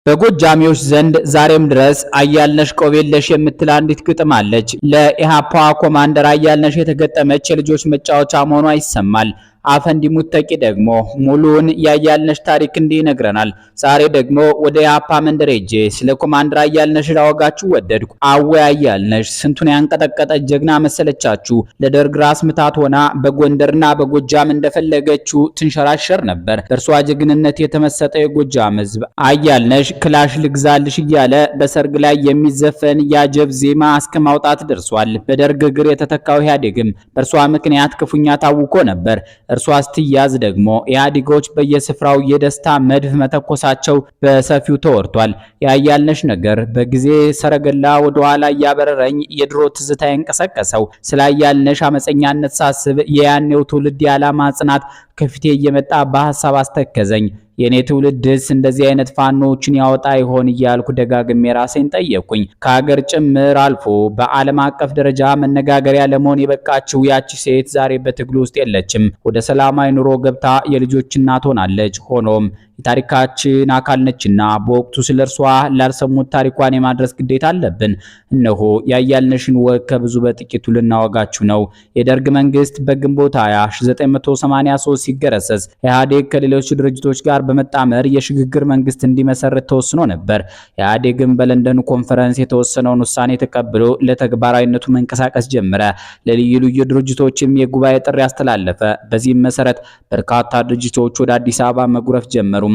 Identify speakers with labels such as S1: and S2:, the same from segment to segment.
S1: በጎጃሚዎች ዘንድ ዛሬም ድረስ አያልነሽ ቆቤለሽ የምትል አንዲት ግጥም አለች። ለኢሃፓ ኮማንደር አያልነሽ የተገጠመች የልጆች መጫወቻ መሆኗ ይሰማል። አፈንዲ ሙተቂ ደግሞ ሙሉውን ያያልነሽ ታሪክ እንዲህ ይነግረናል። ዛሬ ደግሞ ወደ ኢሃፓ መንደር ሄጄ ስለ ኮማንደር አያልነሽ ላወጋችሁ ወደድኩ። አወ አያልነሽ ስንቱን ያንቀጠቀጠ ጀግና መሰለቻችሁ። ለደርግ ራስ ምታት ሆና በጎንደርና በጎጃም እንደፈለገችው ትንሸራሸር ነበር። በእርሷ ጀግንነት የተመሰጠ የጎጃም ሕዝብ አያልነሽ ክላሽ ልግዛልሽ እያለ በሰርግ ላይ የሚዘፈን የአጀብ ዜማ እስከ ማውጣት ደርሷል። በደርግ እግር የተተካው ኢህአዴግም በእርሷ ምክንያት ክፉኛ ታውኮ ነበር። እርሷ ስትያዝ ደግሞ ኢህአዴጎች በየስፍራው የደስታ መድፍ መተኮሳቸው በሰፊው ተወርቷል። የአያልነሽ ነገር በጊዜ ሰረገላ ወደ ኋላ እያበረረኝ የድሮ ትዝታ የንቀሰቀሰው። ስለ አያልነሽ አመፀኛነት ሳስብ የያኔው ትውልድ የዓላማ ጽናት ከፊቴ እየመጣ በሀሳብ አስተከዘኝ። የኔ ትውልድስ እንደዚህ አይነት ፋኖችን ያወጣ ይሆን እያልኩ ደጋግሜ ራሴን ጠየቅኩኝ። ከሀገር ጭምር አልፎ በዓለም አቀፍ ደረጃ መነጋገሪያ ለመሆን የበቃችው ያቺ ሴት ዛሬ በትግሉ ውስጥ የለችም። ወደ ሰላማዊ ኑሮ ገብታ የልጆች እናት ሆናለች። ሆኖም የታሪካችን አካል ነችና በወቅቱ ስለ እርሷ ላልሰሙት ታሪኳን የማድረስ ግዴታ አለብን። እነሆ ያያልነሽን ወግ ከብዙ በጥቂቱ ልናወጋችሁ ነው። የደርግ መንግስት በግንቦት 20 1983 ሲገረሰስ ኢህአዴግ ከሌሎች ድርጅቶች ጋር በመጣመር የሽግግር መንግስት እንዲመሰርት ተወስኖ ነበር። ኢህአዴግም በለንደኑ ኮንፈረንስ የተወሰነውን ውሳኔ ተቀብሎ ለተግባራዊነቱ መንቀሳቀስ ጀመረ። ለልዩ ልዩ ድርጅቶችም የጉባኤ ጥሪ አስተላለፈ። በዚህም መሰረት በርካታ ድርጅቶች ወደ አዲስ አበባ መጉረፍ ጀመሩ።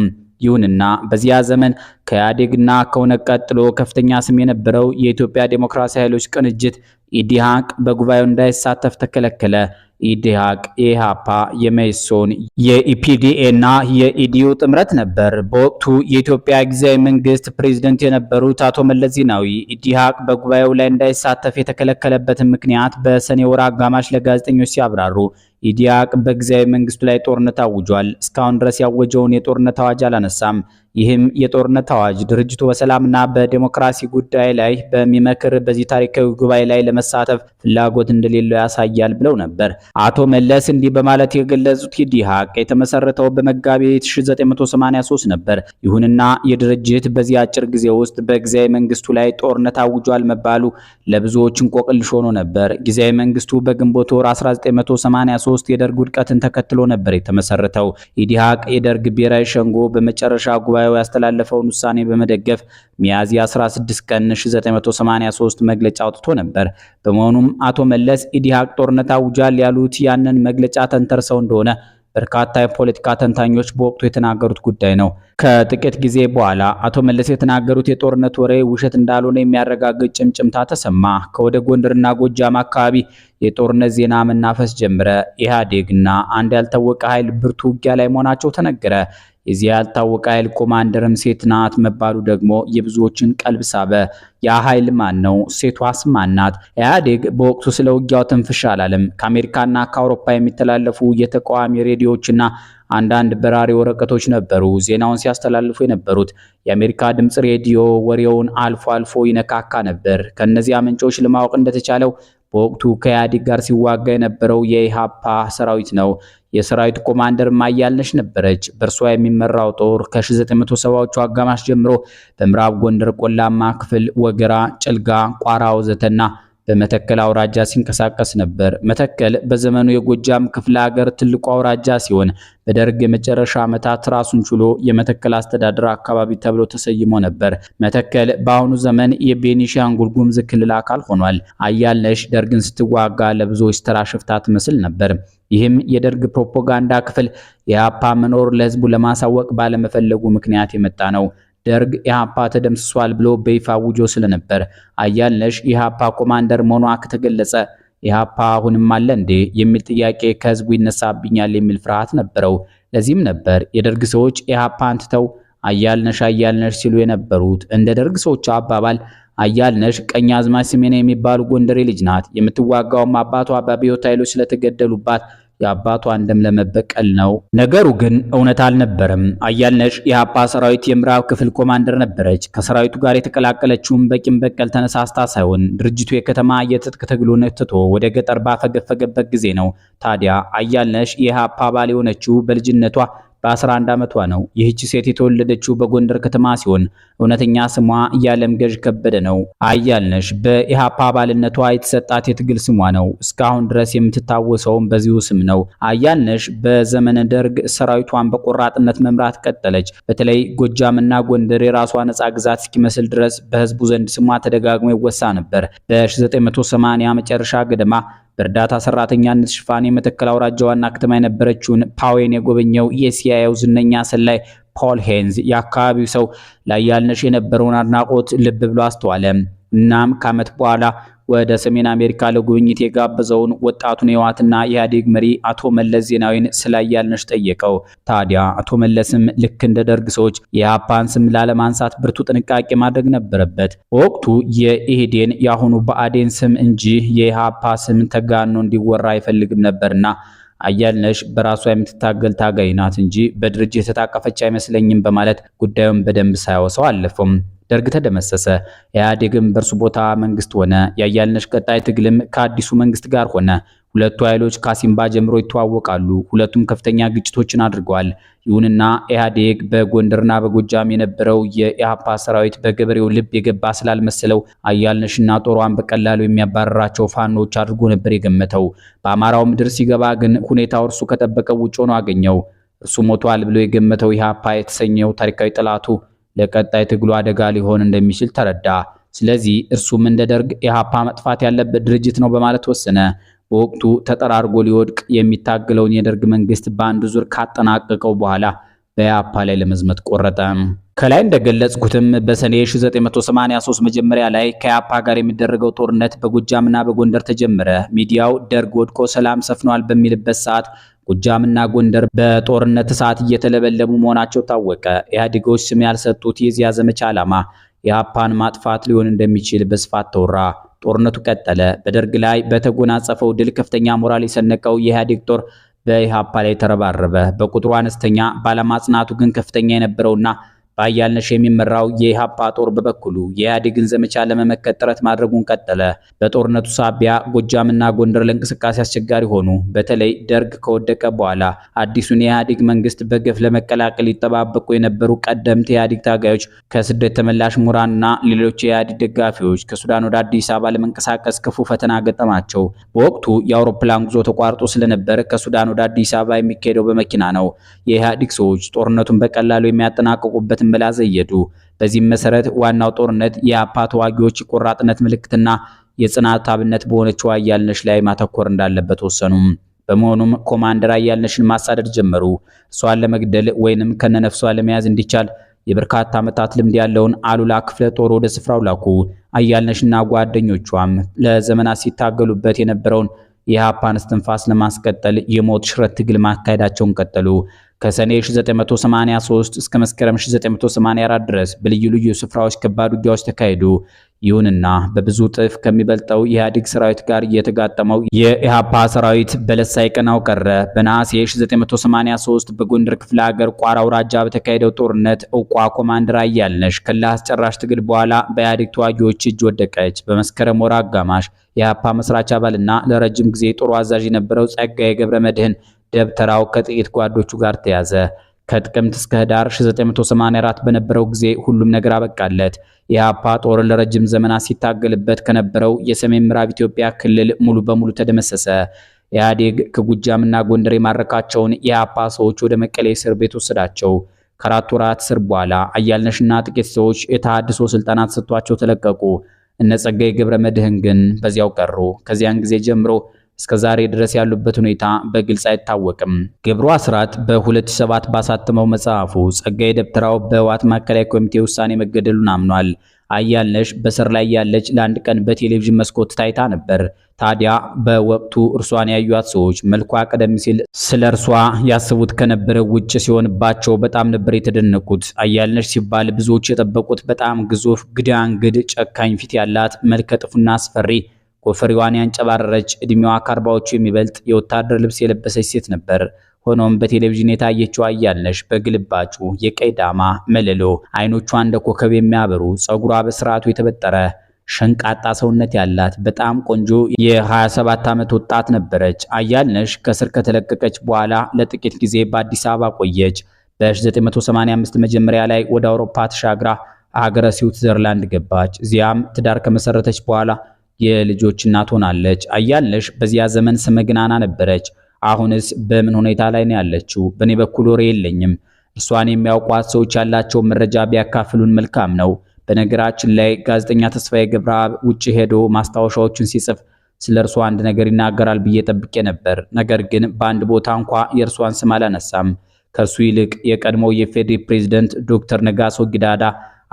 S1: ይሁንና በዚያ ዘመን ከኢህአዴግና ከኦነግ ቀጥሎ ከፍተኛ ስም የነበረው የኢትዮጵያ ዴሞክራሲያዊ ኃይሎች ቅንጅት ኢዲሃቅ በጉባኤው እንዳይሳተፍ ተከለከለ። ኢዲሃቅ የኢሃፓ፣ የመኢሶን፣ የኢፒዲኤ እና የኢዲዩ ጥምረት ነበር። በወቅቱ የኢትዮጵያ ጊዜያዊ መንግስት ፕሬዝደንት የነበሩት አቶ መለስ ዜናዊ ኢዲሃቅ በጉባኤው ላይ እንዳይሳተፍ የተከለከለበትን ምክንያት በሰኔ ወር አጋማሽ ለጋዜጠኞች ሲያብራሩ ኢዲሃቅ በጊዜያዊ መንግስቱ ላይ ጦርነት አውጇል። እስካሁን ድረስ ያወጀውን የጦርነት አዋጅ አላነሳም። ይህም የጦርነት አዋጅ ድርጅቱ በሰላምና በዴሞክራሲ ጉዳይ ላይ በሚመክር በዚህ ታሪካዊ ጉባኤ ላይ ለመሳተፍ ፍላጎት እንደሌለው ያሳያል ብለው ነበር። አቶ መለስ እንዲህ በማለት የገለጹት ኢዲሃቅ የተመሰረተው በመጋቢት 1983 ነበር። ይሁንና የድርጅት በዚህ አጭር ጊዜ ውስጥ በጊዜያዊ መንግስቱ ላይ ጦርነት አውጇል መባሉ ለብዙዎች እንቆቅልሽ ሆኖ ነበር። ጊዜያዊ መንግስቱ በግንቦት ወር 1983 የደርግ ውድቀትን ተከትሎ ነበር የተመሰረተው። ኢዲሃቅ የደርግ ብሔራዊ ሸንጎ በመጨረሻ ጉባኤው ያስተላለፈውን ውሳኔ በመደገፍ ሚያዝያ 16 ቀን 1983 መግለጫ አውጥቶ ነበር። በመሆኑም አቶ መለስ ኢዲሃቅ ጦርነት አውጇል ያሉት ያንን መግለጫ ተንተርሰው እንደሆነ በርካታ የፖለቲካ ተንታኞች በወቅቱ የተናገሩት ጉዳይ ነው። ከጥቂት ጊዜ በኋላ አቶ መለስ የተናገሩት የጦርነት ወሬ ውሸት እንዳልሆነ የሚያረጋግጥ ጭምጭምታ ተሰማ። ከወደ ጎንደርና ጎጃም አካባቢ የጦርነት ዜና መናፈስ ጀመረ። ኢህአዴግና አንድ ያልታወቀ ኃይል ብርቱ ውጊያ ላይ መሆናቸው ተነገረ። የዚህ ያልታወቀ ኃይል ኮማንደርም ሴት ናት መባሉ ደግሞ የብዙዎችን ቀልብ ሳበ። ያ ኃይል ማን ነው? ሴቷስ ማን ናት? ኢህአዴግ በወቅቱ ስለ ውጊያው ትንፍሽ አላለም። ከአሜሪካና ከአውሮፓ የሚተላለፉ የተቃዋሚ ሬዲዮዎችና አንዳንድ በራሪ ወረቀቶች ነበሩ ዜናውን ሲያስተላልፉ የነበሩት። የአሜሪካ ድምጽ ሬዲዮ ወሬውን አልፎ አልፎ ይነካካ ነበር። ከእነዚያ ምንጮች ለማወቅ እንደተቻለው በወቅቱ ከኢህአዴግ ጋር ሲዋጋ የነበረው የኢሃፓ ሰራዊት ነው። የሰራዊቱ ኮማንደር አያልነሽ ነበረች። በእርሷ የሚመራው ጦር ከ1970ዎቹ አጋማሽ ጀምሮ በምዕራብ ጎንደር ቆላማ ክፍል ወገራ፣ ጭልጋ፣ ቋራ ወዘተና በመተከል አውራጃ ሲንቀሳቀስ ነበር። መተከል በዘመኑ የጎጃም ክፍለ ሀገር ትልቁ አውራጃ ሲሆን በደርግ የመጨረሻ ዓመታት ራሱን ችሎ የመተከል አስተዳደር አካባቢ ተብሎ ተሰይሞ ነበር። መተከል በአሁኑ ዘመን የቤኒሻንጉል ጉሙዝ ክልል አካል ሆኗል። አያልነሽ ደርግን ስትዋጋ ለብዙዎች ተራ ሽፍታ ትመስል ነበር። ይህም የደርግ ፕሮፓጋንዳ ክፍል የኢሃፓ መኖር ለህዝቡ ለማሳወቅ ባለመፈለጉ ምክንያት የመጣ ነው። ደርግ ኢሃፓ ተደምስሷል ብሎ በይፋ አውጆ ስለነበር አያልነሽ ኢሃፓ ኮማንደር መሆኗ ከተገለጸ ኢሃፓ አሁንም አለ እንዴ የሚል ጥያቄ ከህዝቡ ይነሳብኛል የሚል ፍርሃት ነበረው። ለዚህም ነበር የደርግ ሰዎች ኢሃፓን ትተው አያልነሽ አያልነሽ ሲሉ የነበሩት። እንደ ደርግ ሰዎች አባባል አያልነሽ ቀኛዝማች ስሜነ የሚባሉ ጎንደሬ ልጅ ናት። የምትዋጋውም አባቷ በአብዮት ኃይሎች ስለተገደሉባት የአባቷን ደም ለመበቀል ነው። ነገሩ ግን እውነት አልነበረም። አያልነሽ የኢሃፓ ሰራዊት የምዕራብ ክፍል ኮማንደር ነበረች። ከሰራዊቱ ጋር የተቀላቀለችውን በቂም በቀል ተነሳስታ ሳይሆን ድርጅቱ የከተማ የትጥቅ ትግሉን ትቶ ወደ ገጠር ባፈገፈገበት ጊዜ ነው። ታዲያ አያልነሽ የኢሃፓ አባል የሆነችው በልጅነቷ በ11 ዓመቷ ነው። ይህች ሴት የተወለደችው በጎንደር ከተማ ሲሆን እውነተኛ ስሟ የዓለም ገዥ ከበደ ነው። አያልነሽ በኢሃፓ አባልነቷ የተሰጣት የትግል ስሟ ነው። እስካሁን ድረስ የምትታወሰውም በዚሁ ስም ነው። አያልነሽ በዘመነ ደርግ ሰራዊቷን በቆራጥነት መምራት ቀጠለች። በተለይ ጎጃምና ጎንደር የራሷ ነጻ ግዛት እስኪመስል ድረስ በህዝቡ ዘንድ ስሟ ተደጋግሞ ይወሳ ነበር። በ1980 መጨረሻ ገደማ በእርዳታ ሰራተኛነት ሽፋን የመተከል አውራጃ ዋና ከተማ የነበረችውን ፓዌን የጎበኘው የሲአይኤው ዝነኛ ሰላይ ፖል ሄንዝ የአካባቢው ሰው ለአያልነሽ የነበረውን አድናቆት ልብ ብሎ አስተዋለ። እናም ከዓመት በኋላ ወደ ሰሜን አሜሪካ ለጉብኝት የጋበዘውን ወጣቱን የህወሓትና የኢህአዴግ መሪ አቶ መለስ ዜናዊን ስለ አያልነሽ ጠየቀው። ታዲያ አቶ መለስም ልክ እንደ ደርግ ሰዎች የኢህአፓን ስም ላለማንሳት ብርቱ ጥንቃቄ ማድረግ ነበረበት። በወቅቱ የኢህዴን የአሁኑ ብአዴን ስም እንጂ የኢህአፓ ስም ተጋኖ እንዲወራ አይፈልግም ነበርና አያልነሽ በራሷ የምትታገል ታጋይ ናት እንጂ በድርጅት የተታቀፈች አይመስለኝም በማለት ጉዳዩን በደንብ ሳያወሳው አለፈም። ደርግ ተደመሰሰ። ኢህአዴግም በእርሱ ቦታ መንግስት ሆነ። የአያልነሽ ቀጣይ ትግልም ከአዲሱ መንግስት ጋር ሆነ። ሁለቱ ኃይሎች ካሲምባ ጀምሮ ይተዋወቃሉ። ሁለቱም ከፍተኛ ግጭቶችን አድርገዋል። ይሁንና ኢህአዴግ በጎንደርና በጎጃም የነበረው የኢህአፓ ሰራዊት በገበሬው ልብ የገባ ስላልመሰለው አያልነሽና ጦሯን በቀላሉ የሚያባረራቸው ፋኖች አድርጎ ነበር የገመተው። በአማራው ምድር ሲገባ ግን ሁኔታው እርሱ ከጠበቀው ውጭ ሆኖ አገኘው። እርሱ ሞቷል ብሎ የገመተው ኢህአፓ የተሰኘው ታሪካዊ ጠላቱ ለቀጣይ ትግሉ አደጋ ሊሆን እንደሚችል ተረዳ። ስለዚህ እርሱም እንደ ደርግ ኢህአፓ መጥፋት ያለበት ድርጅት ነው በማለት ወሰነ። በወቅቱ ተጠራርጎ ሊወድቅ የሚታገለውን የደርግ መንግስት በአንድ ዙር ካጠናቀቀው በኋላ በኢህአፓ ላይ ለመዝመት ቆረጠ። ከላይ እንደገለጽኩትም በሰኔ 1983 መጀመሪያ ላይ ከኢህአፓ ጋር የሚደረገው ጦርነት በጎጃምና በጎንደር ተጀመረ። ሚዲያው ደርግ ወድቆ ሰላም ሰፍኗል በሚልበት ሰዓት ጎጃምና ጎንደር በጦርነት እሳት እየተለበለቡ መሆናቸው ታወቀ። ኢህአዴጎች ስም ያልሰጡት የዚያ ዘመቻ ዓላማ ኢህአፓን ማጥፋት ሊሆን እንደሚችል በስፋት ተወራ። ጦርነቱ ቀጠለ። በደርግ ላይ በተጎናጸፈው ድል ከፍተኛ ሞራል የሰነቀው የኢህአዴግ ጦር በኢህአፓ ላይ ተረባረበ። በቁጥሩ አነስተኛ ባለማጽናቱ ግን ከፍተኛ የነበረውና በአያልነሽ የሚመራው የኢህአፓ ጦር በበኩሉ የኢህአዴግን ዘመቻ ለመመከት ጥረት ማድረጉን ቀጠለ። በጦርነቱ ሳቢያ ጎጃምና ጎንደር ለእንቅስቃሴ አስቸጋሪ ሆኑ። በተለይ ደርግ ከወደቀ በኋላ አዲሱን የኢህአዴግ መንግስት በገፍ ለመቀላቀል ይጠባበቁ የነበሩ ቀደምት የኢህአዴግ ታጋዮች፣ ከስደት ተመላሽ ምሁራንና ሌሎች የኢህአዴግ ደጋፊዎች ከሱዳን ወደ አዲስ አበባ ለመንቀሳቀስ ክፉ ፈተና ገጠማቸው። በወቅቱ የአውሮፕላን ጉዞ ተቋርጦ ስለነበር ከሱዳን ወደ አዲስ አበባ የሚካሄደው በመኪና ነው። የኢህአዴግ ሰዎች ጦርነቱን በቀላሉ የሚያጠናቅቁበትን መላ ዘየዱ። በዚህም መሰረት ዋናው ጦርነት የኢህአፓ ተዋጊዎች የቆራጥነት ምልክትና የጽናት አብነት በሆነችው አያልነሽ ላይ ማተኮር እንዳለበት ወሰኑ። በመሆኑም ኮማንደር አያልነሽን ማሳደድ ጀመሩ። እሷን ለመግደል ወይንም ከነነፍሷ ለመያዝ እንዲቻል የበርካታ ዓመታት ልምድ ያለውን አሉላ ክፍለ ጦር ወደ ስፍራው ላኩ። አያልነሽና ጓደኞቿም ለዘመናት ሲታገሉበት የነበረውን የኢህአፓን እስትንፋስ ለማስቀጠል የሞት ሽረት ትግል ማካሄዳቸውን ቀጠሉ። ከሰኔ 1983 እስከ መስከረም 1984 ድረስ በልዩ ልዩ ስፍራዎች ከባድ ውጊያዎች ተካሄዱ። ይሁንና በብዙ እጥፍ ከሚበልጠው የኢህአዴግ ሰራዊት ጋር የተጋጠመው የኢህአፓ ሰራዊት በለስ ሳይቀናው ቀረ። በነሐሴ 1983 በጎንደር ክፍለ ሀገር ቋራ አውራጃ በተካሄደው ጦርነት እውቋ ኮማንደር አያልነሽ ከእልህ አስጨራሽ ትግል በኋላ በኢህአዴግ ተዋጊዎች እጅ ወደቀች። በመስከረም ወር አጋማሽ የኢህአፓ መስራች አባልና ለረጅም ጊዜ ጦሩ አዛዥ የነበረው ጸጋዬ ገብረ መድህን ደብተራው ከጥቂት ጓዶቹ ጋር ተያዘ። ከጥቅምት እስከ ህዳር 1984 በነበረው ጊዜ ሁሉም ነገር አበቃለት። የኢህአፓ ጦር ለረጅም ዘመናት ሲታገልበት ከነበረው የሰሜን ምዕራብ ኢትዮጵያ ክልል ሙሉ በሙሉ ተደመሰሰ። ኢህአዴግ ከጎጃምና ጎንደር የማረካቸውን የኢህአፓ ሰዎች ወደ መቀሌ እስር ቤት ወሰዳቸው። ከ4 ወራት እስር በኋላ አያልነሽና ጥቂት ሰዎች የተሃድሶ ስልጠና ተሰጥቷቸው ተለቀቁ። እነ ጸጋዬ ገብረ መድህን ግን በዚያው ቀሩ። ከዚያን ጊዜ ጀምሮ እስከ ዛሬ ድረስ ያሉበት ሁኔታ በግልጽ አይታወቅም። ገብሩ አስራት በ2007 ባሳተመው መጽሐፉ ጸጋዬ ደብተራው በህወሓት ማዕከላዊ ኮሚቴ ውሳኔ መገደሉን አምኗል። አያልነሽ በስር ላይ ያለች ለአንድ ቀን በቴሌቪዥን መስኮት ታይታ ነበር። ታዲያ በወቅቱ እርሷን ያዩት ሰዎች መልኳ ቀደም ሲል ስለ እርሷ ያስቡት ከነበረው ውጭ ሲሆንባቸው በጣም ነበር የተደነቁት። አያልነሽ ሲባል ብዙዎች የጠበቁት በጣም ግዙፍ፣ ግዳንግድ፣ ጨካኝ ፊት ያላት መልከ ጥፉና አስፈሪ፣ ጎፈሬዋን ያንጨባረረች፣ እድሜዋ ከ40ዎቹ የሚበልጥ የወታደር ልብስ የለበሰች ሴት ነበር። ሆኖም በቴሌቪዥን የታየችው አያልነሽ በግልባጩ የቀይ ዳማ መለሎ፣ አይኖቿ እንደ ኮከብ የሚያበሩ፣ ጸጉሯ በስርዓቱ የተበጠረ፣ ሸንቃጣ ሰውነት ያላት በጣም ቆንጆ የ27 ዓመት ወጣት ነበረች። አያልነሽ ከስር ከተለቀቀች በኋላ ለጥቂት ጊዜ በአዲስ አበባ ቆየች። በ1985 መጀመሪያ ላይ ወደ አውሮፓ ተሻግራ ሀገረ ስዊትዘርላንድ ገባች። እዚያም ትዳር ከመሰረተች በኋላ የልጆች እናት ሆናለች። አያልነሽ በዚያ ዘመን ስመ ገናና ነበረች። አሁንስ በምን ሁኔታ ላይ ነው ያለችው? በእኔ በኩል ወሬ የለኝም። እርሷን የሚያውቋት ሰዎች ያላቸውን መረጃ ቢያካፍሉን መልካም ነው። በነገራችን ላይ ጋዜጠኛ ተስፋዬ ገብረአብ ውጭ ሄዶ ማስታወሻዎችን ሲጽፍ ስለ እርሷ አንድ ነገር ይናገራል ብዬ ጠብቄ ነበር። ነገር ግን በአንድ ቦታ እንኳ የእርሷን ስም አላነሳም። ከእርሱ ይልቅ የቀድሞው የኢፌዴሪ ፕሬዝደንት ዶክተር ነጋሶ ጊዳዳ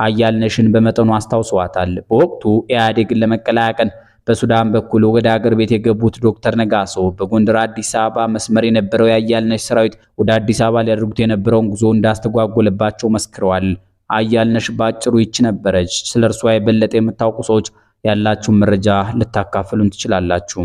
S1: አያልነሽን በመጠኑ አስታውሰዋታል። በወቅቱ ኢህአዴግን ለመቀላቀል በሱዳን በኩል ወደ አገር ቤት የገቡት ዶክተር ነጋሶ በጎንደር አዲስ አበባ መስመር የነበረው የአያልነሽ ሰራዊት ወደ አዲስ አበባ ሊያደርጉት የነበረውን ጉዞ እንዳስተጓጎለባቸው መስክረዋል። አያልነሽ ባጭሩ ይች ነበረች። ስለ እርሷ የበለጠ የምታውቁ ሰዎች ያላችሁን መረጃ ልታካፍሉን ትችላላችሁ።